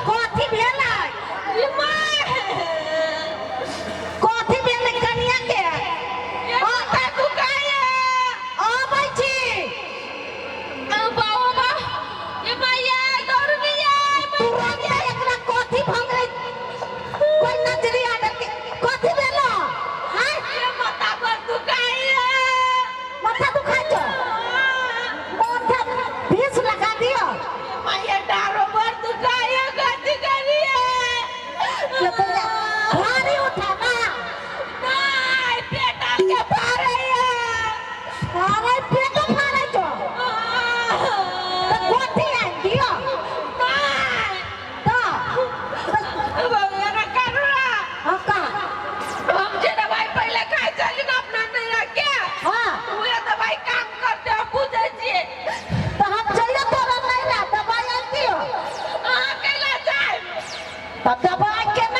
कथी भेलै? कथी भेलै कनिया के? अबै छी। तुरंते एकरा कथी भऽ गेलै? कोई नजरी आडर के कथी भेलो? हाय, माथा दुखाइ छौ? माथा भीस लगा दियो। ये तो भारी उठा ना। अरे, पेटो फाड़ै छौ तऽ गोटी आनि दियो तऽ। हाँ, कहा। हम जे दवाई पहिले खाइ छलियै ने अपना नैहरा के, उहे दवाई काम करते, हम बुझै छियै। तऽ हम जइयो तोरा नैहरा, दबाइ आनि दियो? अहाँ कैला जायब? तऽ दबाइ केना